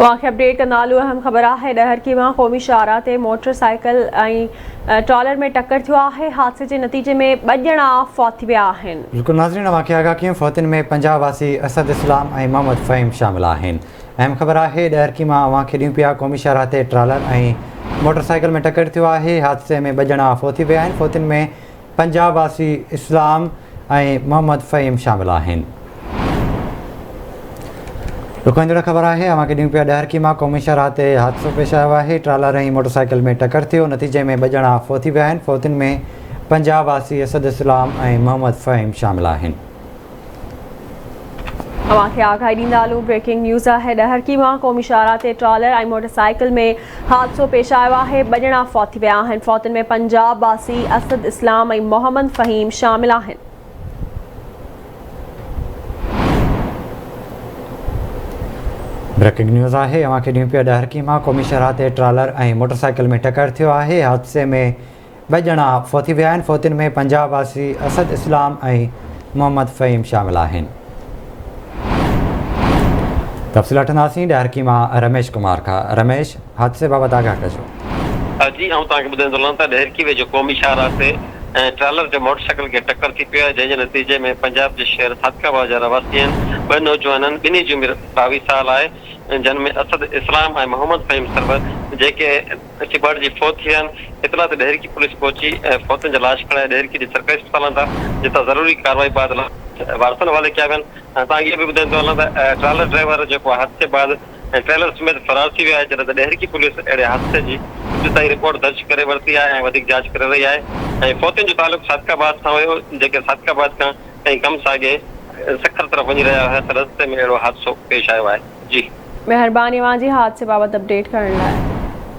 اوهان کي اپڊيٽ ڪندا هلون اهم خبر آهي ڏهرڪي مان قومي شاهراهه تي موٽر سائيڪل ۽ ٽرالر ۾ ٽڪر ٿيو آهي حادثي جي نتيجي ۾ ٻه ڄڻا فوت ٿي ويا آهن. بلڪل ناظرين اوهان کي آگاهه ڪيون فوتين ۾ پنجاب واسي اسد اسلام ۽ محمد فهيم شامل آهن اهم خبر آهي ڏهرڪي مان اوهان کي ڏيون پيا قومي شاهراهه تي ٽرالر ۽ موٽر سائيڪل ۾ ٽڪر ٿيو آهي حادثي ۾ ٻه ڄڻا فوت ٿي ويا آهن فوتين ۾ پنجاب واسي اسلام ۽ محمد فهيم شامل آهن. ڏکوئيندڙ خبر آهي اوهان کي ڏيون پيا ڏهرڪي مان قومي شاهراهه تي حادثو پيش آيو آهي ٽرالر ۽ موٽر سائيڪل ۾ ٽڪر ٿيو نتيجي ۾ ٻه ڄڻا فوت ٿي ويا آهن فوتين ۾ پنجاب واسي اسد اسلام ۽ محمد فهيم شامل آهن. اوهان کي آگاهي ڏيندا هلون بريڪنگ نيوز آهي ڏهرڪي مان قومي شاهراهه تي ٽرالر ۽ موٽر سائيڪل ۾ حادثو پيش آيو آهي ٻه ڄڻا فوت ٿي ويا آهن فوتين ۾ پنجاب واسي اسد اسلام ۽ محمد فهيم شامل آهن. بريڪنگ نيوز آهي اوهان کي ڏيون پيا ڏهرڪي مان قومي شاهراهه تي ٽرالر ۽ موٽر سائيڪل ۾ ٽڪر ٿيو آهي حادثي ۾ ٻه ڄڻا فوت ٿي ويا آهن، فوتين ۾ پنجاب واسي اسد اسلام ۽ محمد فهيم شامل آهن. تفصيل وٺنداسين ڏهرڪي مان رميش ڪمار کان. رميش، حادثي بابت آگاهه ڪجو. جي آئون توهان کي ٻڌائيندو هلان ته ڏهرڪي ويجهو قومي شاهراهه تي ٽرالر جو موٽر سائيڪل کي ٽڪر ٿي پيو آهي جنهن جي نتيجي ۾ پنجاب جي شهر صادق آباد جا رهواسي آهن ٻه نوجوانن ٻنهي جي عمر 22 سال آهي جن ۾ اسد اسلام ۽ محمد فهيم سرور جيڪي سيباٽ جي فوت ٿي ويا آهن. اطلاع تي ڏهرڪي پوليس پهچي فوتين جا لاش کڻائي ڏهرڪي جي سرڪاري اسپتال آندا، جتان ضروري ڪارروائي بعد لاش وارثن حوالي ڪيا ويا آهن. توهان کي اهو به ٻڌائيندو هلان ته ٽرالر ڊرائيور جيڪو حادثي بعد ٽريلر سميت فرار ٿي ويو آهي، جڏهن ته ڏهرڪي پوليس اهڙي حادثي جي ابتدائي رپورٽ درج ڪري ورتي آهي ۽ وڌيڪ جاچ ڪري رهي آهي ۽ فوتين جو تعلق صادق آباد سان هيو، جيڪي صادق آباد کان ڪنهن ڪم سانگي سکر طرف وڃي رهيا هيا ته رستي ۾ اهڙو حادثو پيش آيو آهي. جي. مهرباني اوهان جي حادثي بابت اپڊيٽ ڪرڻ لاء.